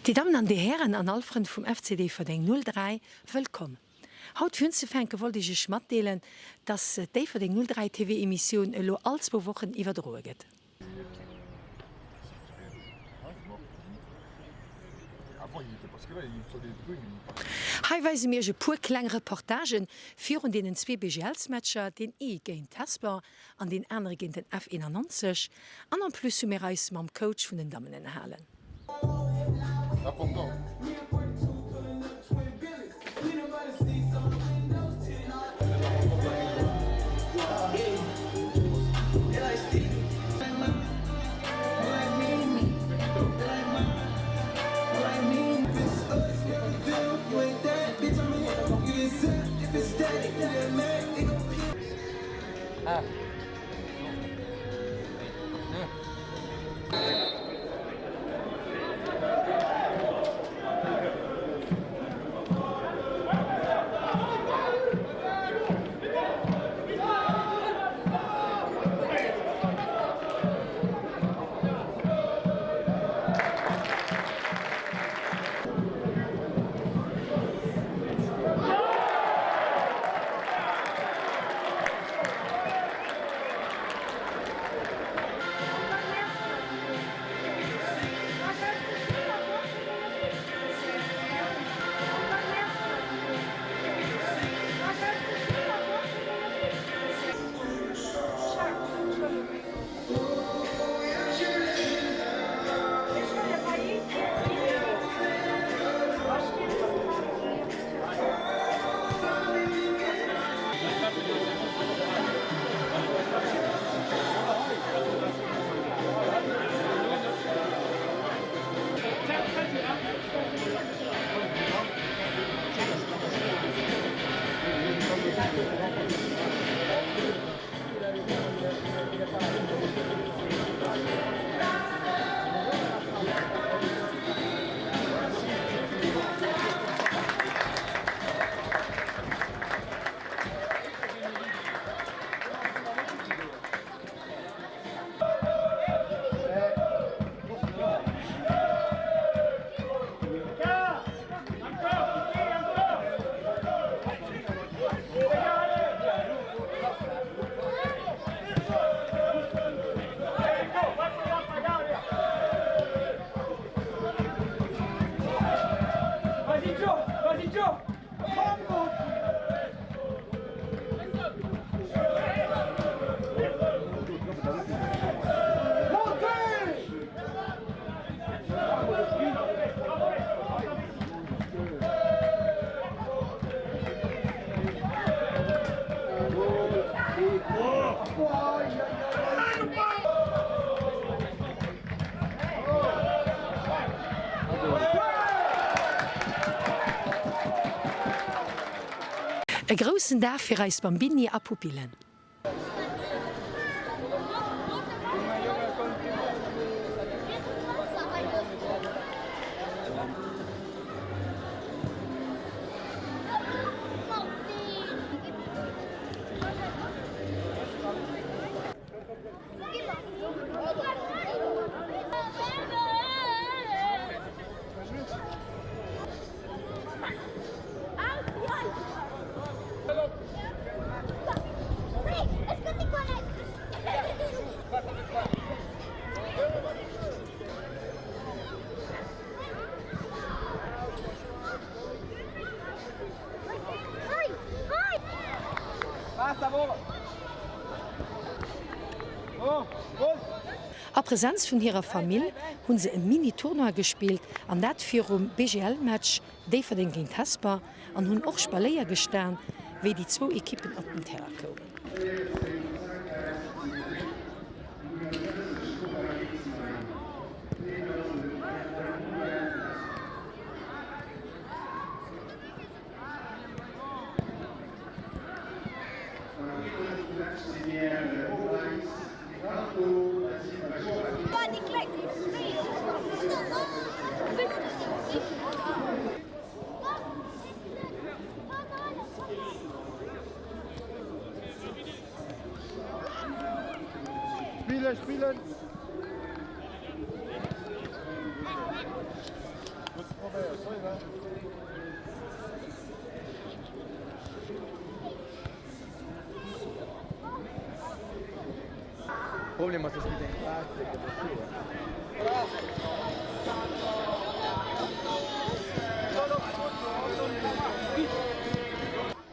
Dir Dammen an Dir Hären an all Frënn vum FC Déifferdeng 03, wëllkomm. Haut fir unzefänke wollt ech Iech matdeelen, dass d'Déifferdeng 03 TV Emissioun elo all zwou Wochen iwwerdroe gëtt. Hei weise mir iech e puer kleng Reportagen virun deenen zwee BGLs-Matcher, deen ee géint Hesper an deen anere géint den F91. An en plus hu mir eis mam Coach vun den Dammen ënnerhalen. E groussen Dag fir eis Bambini a Pupillen. A Presenz vun hirer Famill hunn se e Mini-Tournoi gespillt an dat virum BGL-Match Déifferdeng géint Hesper an hunn och Spaléier gestan, wéi déi zwou Ekippen op den Terrain koumen.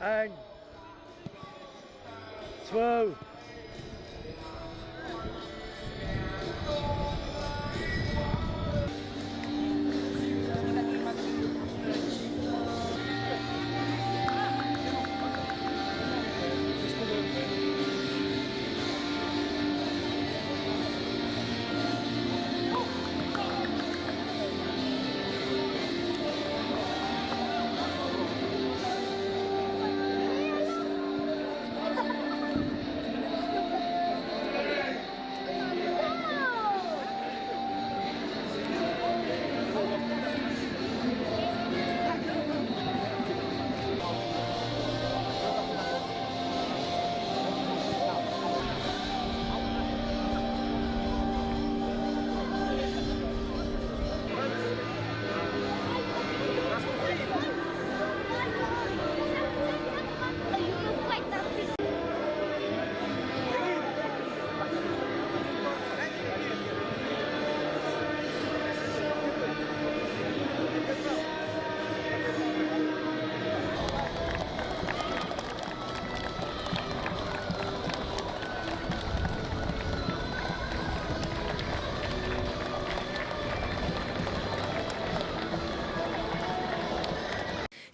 Eng, zwou.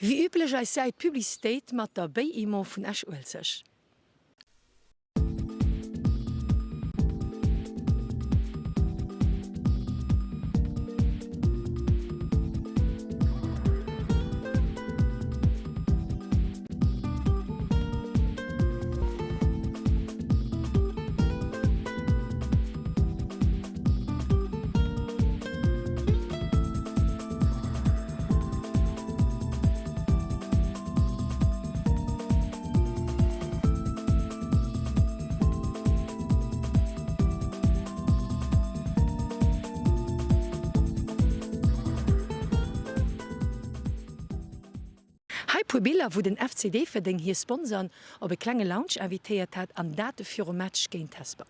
Wéi üblech eis Säit Publicitéit mat der Béi-Immo vun Esch-Uelzecht. Hei puer Biller wou den FC Déifferdeng hir Sponsorn op e klenge Lounge invitéiert hat an dat virum Match géint Hesper.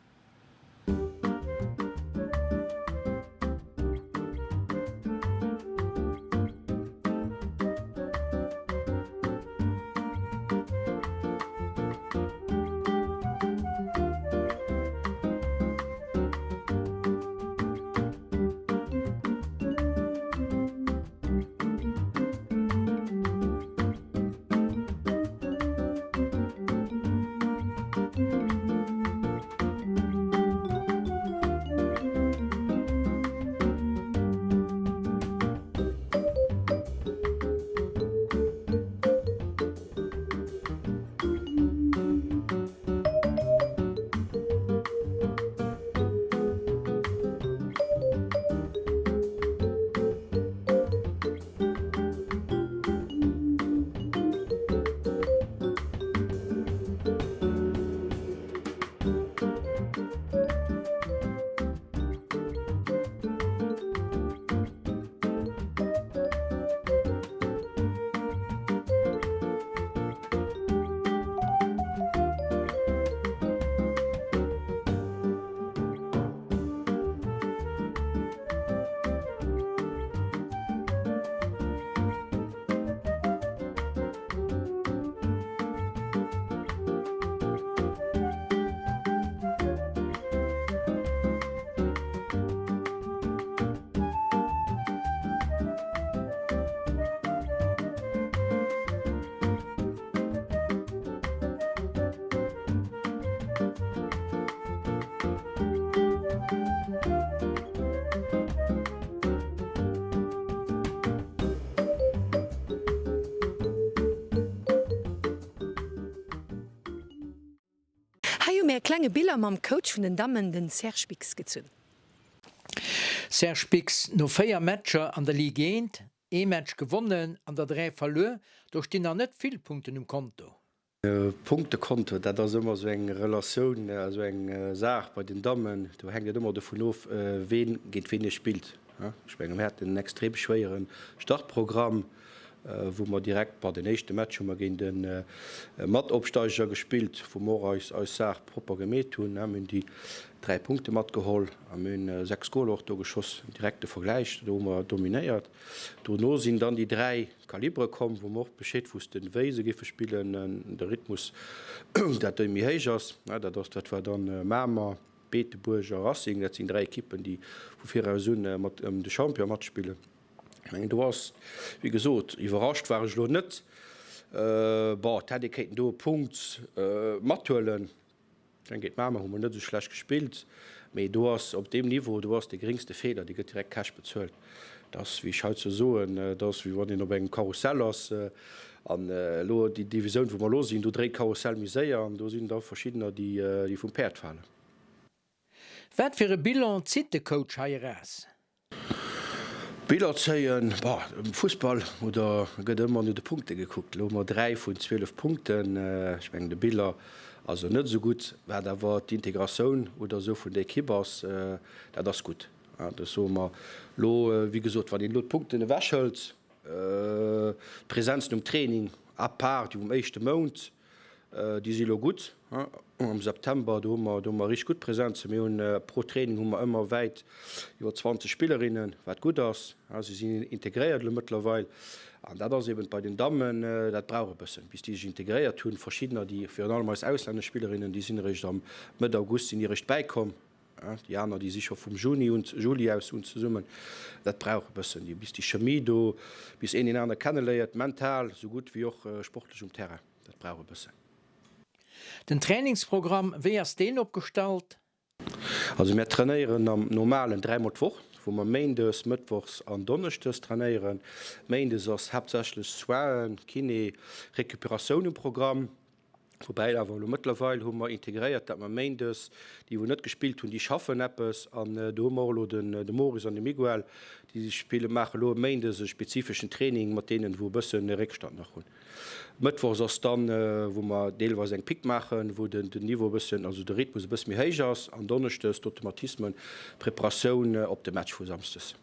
Hei hu mär e klenge Biller mam Coach vun den Dammen, den Serge Bix gezunn. Serge Bix, No 4 Matcher an der Ligue 1, ee Match gewonnen an der 3 verluer, do stinn nach net vill Punkten um Konto. Punktekonto, dat ass ëmmer esou eng Relatioun, esou eng Saach bei den Dammen. Do hänkt et ëmmer dovun of, ween géint ween ee spillt. Ech menge mir haten en extrem schwéiere Startprogramm, wou mer direkt, bon, den éischte Match hu mer géint e Matopsteiger gespillt, wou mer och eis eis Saach propper gemeet hunn. Mir hunn déi 3 Punkte matgeholl a mir hunn 6 Goler och do geschoss. Direkte Vergläich, do hu mer dominéiert. Dono sinn dann déi 3 Kalibere komm, wou mer och Bescheed wussten, wéi se géife spillen, de Rhythmus, dat dee méi héich ass. Dat ass, dat war dann Mamer, Beetebuerg a Racing, dat sinn 3 Ekippen, déi vu viraus un mat ëm de Champion matspillen. Ech mengen, do ass, wéi gesot, iwwerrascht war ech elo net. Bon, et hätt ee kéinten do e Punkt mathuelen. Ech mengen, géint Mamer hu mer net esou schlecht gespillt, mee do ass op deem Niveau, do ass de geréngste Feeler, dee gëtt direkt Cash bezuelt. Dat ass, wéi ech hei ze soen, dat ass wéi wann een op engem Karussell ass. An elo déi Divisioun, wou mer elo sinn, do dréit d'Karussell méi séier an do sinn da verschiddener, déi vum Päerd falen. Wat fir e Bilan zitt de Coach hei eraus? Bilan zéien, boah, am Fussball oder gëtt ëmmer no de Punkte gekuckt. Elo hu mer 3 vun 12 Punkten. Ech mengen de Bilan ass elo net esou gutt. Wat awer d'Integratioun oder esou vun der Ekipp ass, dat ass gutt. Dat soe mer elo. Wéi gesot, wann een elo d'Punkten ewechhëlt, d'Presenzen um Training à part déi vum éischte Mount, Déi si elo gutt. Am September, do hu mer, do hu mer richteg gutt Presenzen. Mir hunn pro Training hu mer ëmmer wäit iwwer 20 Spillerinnen, wat gutt ass. Si sinn integréiert elo mëttlerweil. An dat ass eben bei den Dammen, dat brauch e bëssen, bis déi sech integréiert hunn. Verschiddener, déi, virun allem eis auslännesch Spillerinnen, déi sinn eréischt am Mëtt August sinn déi eréischt bäikomm. Déi aner, déi si scho vum Juni un, Juli aus un zesummen. Dat brauch e bëssen, bis déi Chemie do, bis een deen anere kenneléiert, mental esou gutt wéi och sportlech um Terrain. Dat brauch e bëssen. Den Trainingsprogramm, wéi ass deen opgestallt? Also mär trainéieren am normalen dräimol d'Woch, wou mer méindes, mëttwochs an donneschdes trainéieren. Méindes ass haaptsächlech Soinen, Kiné, Recuperatioun um Programm. Woubäi awer elo mëttlerweil hu mer integréiert, dat mer méindes, déi wou net gespillt hunn, déi schaffen eppes. An do hu mer och elo den de Maurice an de Miguel, déi spille maache elo méindes e spezifeschen Training mat deenen, wou e bëssen Réckstand nach hunn. Mëttwochs ass dann, wou mer deelweis eng Pique maachen, wou den Niveau e bëssen, also de Rhythmus e bësse méi héich ass, an donneschdes d'Automatismen, d'Preparatioun op de Match vu samsdes.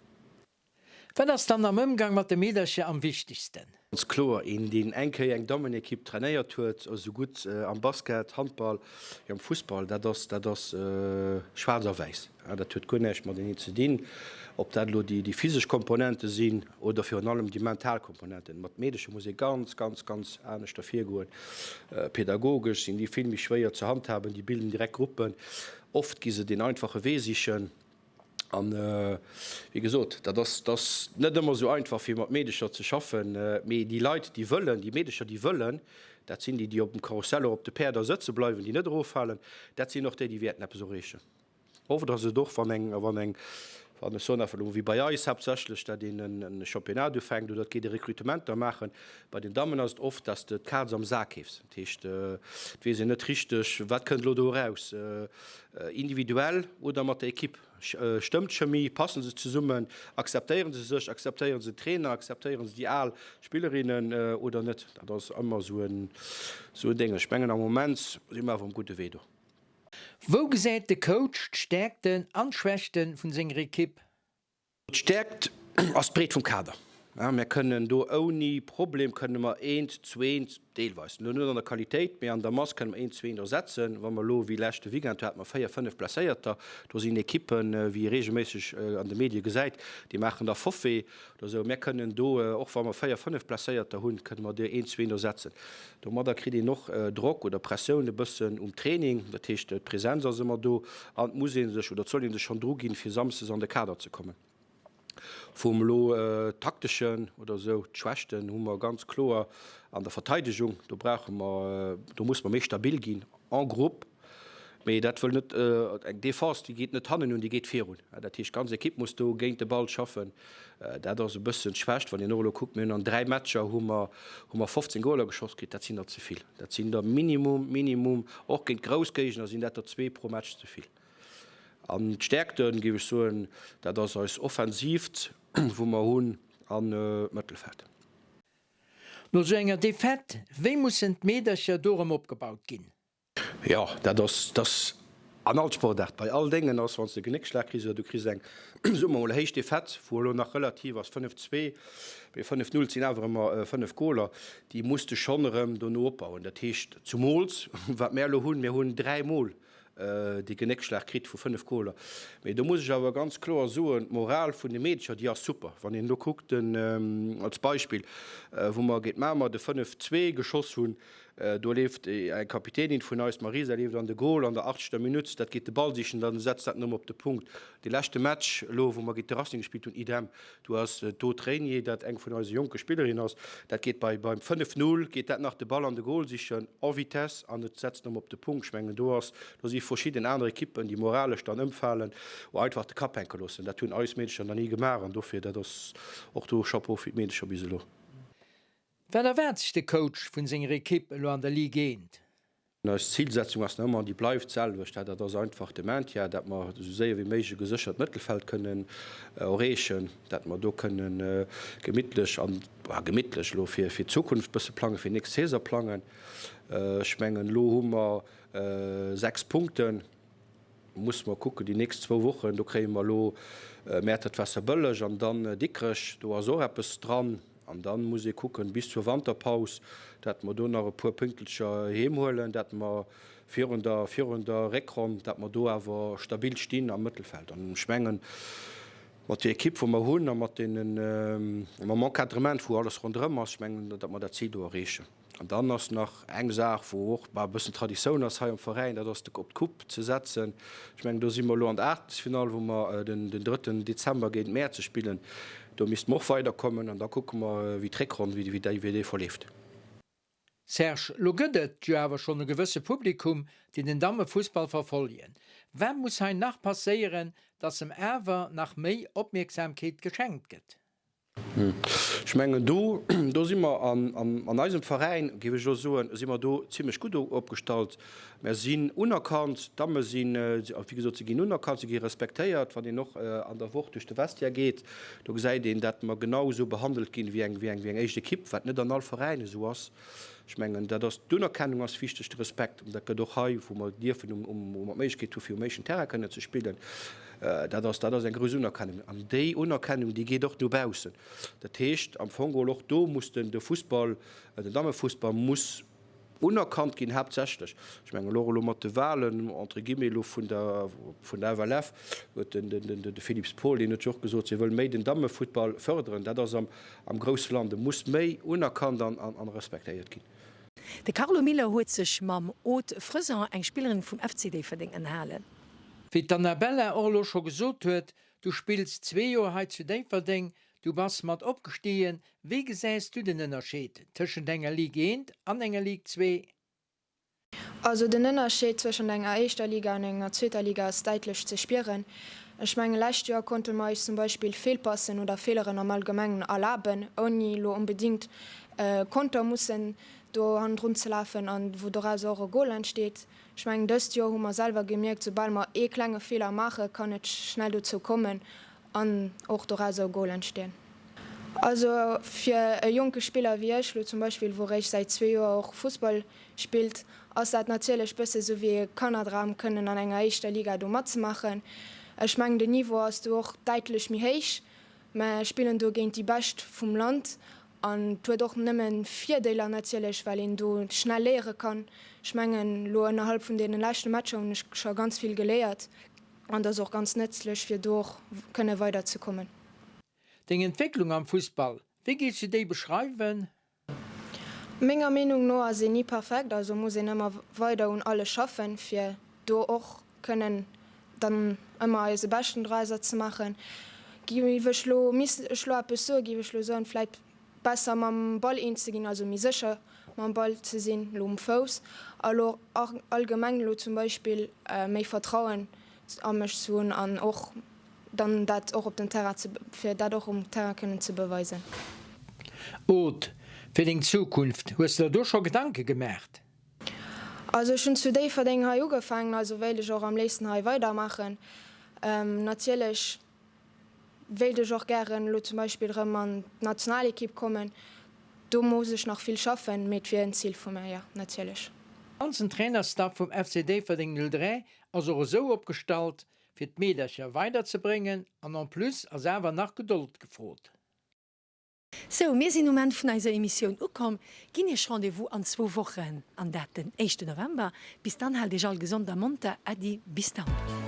Wat ass dann am Ëmgang mat de Meedercher am wichtegsten? Ganz kloer, een deen eng Kéier eng Dammenekipp trainéiert huet, esou gutt am Basket, Handball wéi am Fussball, dat ass, dat ass schwaarz a wäiss. Dat huet guer näischt mateneen ze dinn, ob dat elo déi physesch Komponente sinn oder virun allem déi mental Komponenten. Mat Meedecher muss ee ganz, ganz, ganz aneschter virgoen. Pedagogesch sinn déi vill méi schwéier ze handhaben, déi bilden direkt Gruppen. Oft gi se deen einfache Wee sichen. An, wéi gesot, dat ass, dat ass net ëmmer esou einfach, fir mat Meedecher ze schaffen. Mee déi Leit, déi wëllen, déi Meedecher, déi wëllen, dat sinn déi, déi op dem Karussell och op de Päerder sëtze bleiwen, déi net eroffalen, dat sinn och déi, déi wäerten eppes erreechen. Oft ass et och, wann eng, wann eng, wann ech soen einfach elo wéi bei eis haaptsächlech, datt een en Championnat ufänkt oder et geet ee Rekrutementer maachen. Bei den Dammen ass et oft, datt s de d'Kaz am Sak keefs. Dat heescht, et weess een net richteg, wat kënnt elo do eraus, individuell oder mat der Ekipp. Stëmmt d'Chemie, passe se zesummen, akzeptéiere se sech, akzeptéiere se den Trainer, akzeptéiere se déi al Spillerinnen oder net. Dat ass ëmmer esou en, esou en Déng. Ech mengen am Moment si mer awer um gudde Wee do. Wou gesäit de Coach d'Stäerkten an d'Schwächte vun senger Ekipp? D'Stäerkt ass d'Breet vum Kader. Mär kënnen do ouni Problem kënne mer eent, zweent, deelweis, elo net an der Qualitéit, mee an der Mass kënne mer eent, zweent ersetzen. Wa mer elo wéi leschte Weekend, do hate mer 4, 5 Blesséierter, do sinn Ekippen, wéi ee reegelméisseg an de Medie gesäit, déi maachen da Forfait oder esou. Mär kënnen do, och wa mer 4, 5 Blesséierter hunn, kënne mer der eent, zweent ersetzen. Domadder kritt een och Drock oder Pressioun e bëssen um Training, dat heescht d'Presenz ass ëmmer do an et muss ee sech oder et soll ee sech schonn dru ginn, fir samsdes an de Kader ze kommen. Vum elo takteschen oder esou, d'Schwächten hu mer ganz kloer an der Verteidegung, do brauche mer, do musse mer méi stabil ginn en groupe. Mee dat wëll net, eng Defense, déi geet net hannen un, déi geet virun. Dat heescht, d'ganz Ekipp muss do géint de Ball schaffen. Dat ass e bëssen d'Schwächt. Wann een och elo kuckt, mir hunn an 3 Matcher hu mer, hu mer 15 Goaler geschoss kritt, dat sinn der ze vill. Dat sinn der minimum, minimum, och géint grouss Géigner sinn dat der zwee pro Match ze vill. An d'Stäerkten, géif ech soen, dat ass eis Offensiivt, wou mer hunn, an d'Mëttelfeld. No sou enger Defaite, wéi mussen d'Meedercher do erëm opgebaut ginn? Jo, dat ass, dat ass. An all Sportaart, bei all Déngen ass, wann s de e Genéckschlag kriss oder du kriss eng, soe mer emol, héich Defaite, wou elo nach relativ ass, 5, 2, mee 5, 0, et sinn awer ëmmer 5 Goler, déi muss de schonn erëm dono opbauen. Dat heescht, zumools wat mär elo hunn, mir hunn dräimol dee Genéckschlag kritt vu 5 Goler. Mee do muss ech awer ganz kloer soen, d'Moral vun de Meedercher, déi ass super. Wann een elo kuckt, den, als Beispill, wou mer géint Mamer de 5, 2 geschoss hunn, Do leeft eng Kapitänin vun eis, d'Marisa, leeft an de Goal an der achtschter Minutt. Dat geet de Ball sichen, dann setzt dat erëm op de Punkt. De leschte Match elo, wou mer géint de Racing gespillt hunn, idem, do ass d'Aude Reynier, dat eng vun eise jonke Spillerinnen ass, dat geet bei beim 5, 0 geet dat nach de Ball an de Goal sichen, en vitesse, an et setzt erëm op de Punkt. Ech mengen, do ass, do si verschidden aner Ekippen, déi moralesch dann ëmfalen oder einfach de Kapp hänke loossen. Dat hunn eis Meedercher nach ni gemaach an dofir, dat ass och do Chapeau fir d'Meedercher bis elo. Wat erwaart sech de Coach vun senger Ekipp elo an der Ligue 1? Eis Zilsetzung ass nach ëmmer an déi bleift d'selwecht, dat ass einfach de Maintien, dat mer esou séier wéi méiglech e geséchert Mëttelfeld kënnen erreechen, dat mer do kënnen gemittlech an, gemittlech elo fir d'Zukunft e bësse plangen, fir d'nächst Saison plangen. Ech mengen elo hu mer 6 Punkten. Musse mer kucken déi nächst zwou Wochen, do kréie mer elo Mäertert-Waasserbëlleg an dann Dikrech, do ass och eppes dran. An dann muss ee kucken bis zur Wanterpaus, dat mer do nach e puer Pünktelcher heem huelen, dat mer virun der, virun der Réckronn, dat mer do awer stabil stinn am Mëttelfeld. An ech mengen, mat där Ekipp wou mer hunn a mat deenen, mam Encadrement wou alles ronderëm ass, ech mengen, dat mer dat Zil do erreechen. An dann ass nach eng Saach, wou och e bëssen Traditioun ass hei am Veräin, dat ass op d'Coupe ze setzen. Ech mengen, do si mer elo an der Aachtelsfinall, wou mer den drëtten Dezember géint Mäerzeg spillen. Do misste mer och weiderkommen an da kucke mer, wéi d'Réckronn, wéi déi verleeft. Serge, lo gëtt et jo awer schonn e gewësse Publikum, déi den Dammefussball verfollegen. Wat muss hei nach passéieren, dass em awer nach méi Opmierksamkeet geschenkt gëtt? Ech mengen, do, do si mer an eisem Veräin, géif ech elo soen, si mer do zimlech gutt opgestallt. Mer sinn unerkannt, d'Damme sinn, wéi gesot, se ginn unerkannt, se gi respektéiert. Wann een och an der Woch duerch de Vestiaire geet, do gesäit een, dat mer genau esou behandelt ginn wéi eng, wéi eng, wéi eng éischt Ekipp, wat net an all Veräin esou ass. Ech mengen, dat ass, d'Unerkennung ass wichteg, de Respekt, an dat gëtt och hei, wou mer dierfen um, um, wou mer d'Méiglechkeet hu fir um éischten Terrain kënnen ze spillen, dat ass, dat ass eng grouss Unerkennung. An déi Unerkennung, déi geet och no baussen. Dat heescht am Fong geholl, och do muss den, de Fussball, den Dammefussball muss unerkannt ginn, haaptsächlech. Ech mengen och elo mat de Wahlen, entre guillemets, elo vun der, vun der FLF, huet den, den, den, de Philippe Paul, deen huet jo och gesot, se wëll méi den Dammefuttball förderen. Dat ass am, Am grousse Land, e muss méi unerkannt an respektéiert ginn. De Carlo Miller huet sech mam Aude Frezan, eng Spillerin vum FC Déifferdeng, ënnerhalen. Wéi d'Annabella och elo scho gesot huet, du spills zwee Joer hei zu Déifferdeng, du bass mat opgestigen. Wéi gesäis du den Ënnerscheed tëschent enger Ligue 1 an enger Ligue 2? Also den Ënnerscheed zwëschent enger éischter Liga an enger zweeter Liga ass däitlech ze spieren. Ech mengen lescht Joer konnte mer eis zum Beispill Feelpassen oder Feeleren am Allgemengen erlaben, ouni elo onbedingt Konter mussen do hannendrun ze lafen an wou dorauser och e Gol entsteet. Ech mengen dëst Joer hu mer selwer gemierkt, soubal mer ee klenge Feeler maache kann et schnell dozou kommen An och dorauser e Goal entstehen. Also fir e jonke Spiller wéi ech lo zum Beispill, wou réischt säit zwee Joer och Fussball spillt, ass dat natierlech bësse sou wéi e Kannerdram kënnen an enger éischter Liga do matzemaachen. Ech mengen den Niveau ass do och däitlech méi héich. Mer spillen do géint déi Bescht vum Land an et huet och nëmme Virdeeler natierlech, well een do schnell léiere kann. Ech mengen lo ënnerhalb vun deene leschte Matcher hunn ech scho ganz vill geléiert. An dat ass och ganz nëtzlech, fir do och kënne weider ze kommen. Deng Entwécklung am Fussball, wéi géifs du déi beschreiwen? Menger Meenung no ass een ni perfekt, also muss een ëmmer weider un alles schaffen, fir do och kënnen dann ëmmer eise Beschten draiser ze maachen. Géif ech lo, misst ech lo eppes soen, géif ech lo soen, vläit besser mam Ball eens ze ginn, also méi sécher mam Ball ze sinn, elo um Fouss, a lo allgemeng elo zum Beispill méi Vertrauen a mech ze hunn an och dann dat och op den Terrain ze, fir dat och um Terrain kënnen ze beweisen. Aude, fir deng Zukunft, hues de der do scho Gedanke gemaacht? Also ech hunn zu Déifferdeng hei ugefaangen, also wéilt ech och am léifsten hei weidermaachen. Natierlech Wéilt ech och gären elo zum Beispill erëm an d'Nationalekipp kommen. Do muss ech nach vill schaffen, mee et wier en Zil vu mär, jo, natierlech. Ganzen Trainerstaff vum FC Déifferdeng 03. Ass och esou opgestallt fir d'Meedercher weiderzebréngen an en plus ass awer nach Gedold gefrot. Sou, mir sinn um Enn vun eiser Emissioun ukomm, ginn iech Rendez-vous an zwou Wochen, an dat den éischten November. Bis dann, haalt iech all gesond a monter. Äddi, bis dann.